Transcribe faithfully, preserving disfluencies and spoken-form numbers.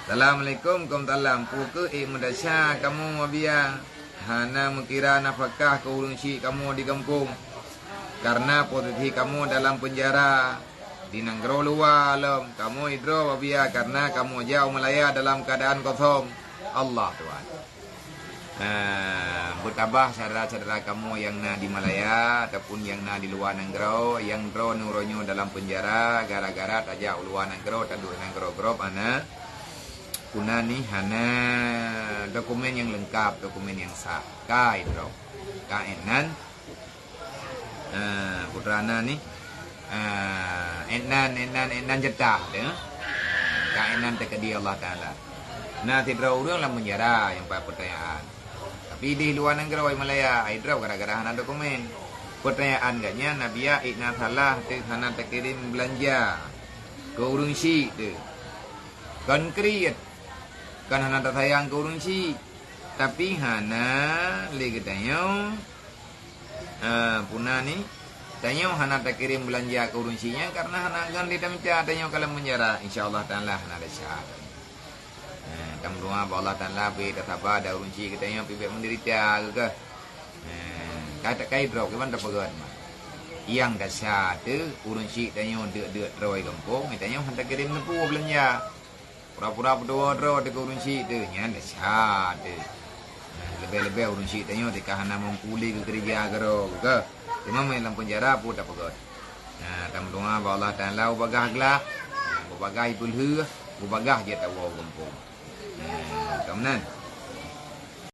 Assalamualaikum, waalaikumsalam. Peu kheueh ék meudesya kamoe, Abiya, hana meukira nafakah keu ureuëng syik kamoe di gampông? Karena posisi kamoe dalam peunjara di nanggroe luwa lom. Kamoe idroe, Abiya, karena kamoe jak u Malaya dalam keuadaan kosong. Allah Tuhan. Nah, beutabah syedara-syedara kamoe nyang na di Malaya ataupun nyang na di luwa nanggroe, nyang droeneuh uroe nyoe dalam peunjara gara-gara tajak u luwa nanggroe, taduek nanggroe grob, hana puna nih, hana dokumen nyang leungkab, dokumen nyang sah. Ka idroe, ka ék nan, ah, putra na nih, ah, ék nan, ék nan, ék nan jatah teuh. Ka ék nan teukeudi Allah Taala. Na sidroe ureuëng lam peunjara nyang pat peutanyaan. Tapi di luwa nanggroe, di Malaya, idroe gara-gara hana dokumen. Peutanyaan geuh nyan, Abiya, ék na salah teuh hana takirém beulanja keu ureuëng syik teuh. Kon kriet, kon hana tasayang keu ureuëng syik, tapi hana lé geutanyoe, eh, puna nih, tanyoe hana takirém beulanja keu ureuëng syik nyan karena hana ngon lé tamita tanyoe ka lam peunjara. Insya Allah Taala hana desya. Eh, tameudoa bak Allah Taala bri tasaba dan ureuëng syik geutanyoe pih bék meudeurita geuh. Eh, ka takai droe kiban tapeugét mah. Nyang desya teuh ureuëng syik tanyoe deuk-deuk droe gampông, tanyoe hana takirém neupeu beulanja. Pura-pura peutuwoe droe teuh keu ureuëng syik teuh, nyan desya teuh. Nah, leubeh-leubeh ureuëng syik tanyoe teuka hana mampu lé keu keureuja keudroe geuh. Teuma meunyo lam peunjara peue tapeugét. Nah, tameudoa bak Allah Taala bubagaih glah, nah, bubagaih peulheueh, bubagaih jeuet tawoe u gampông. Nah, ka meunan.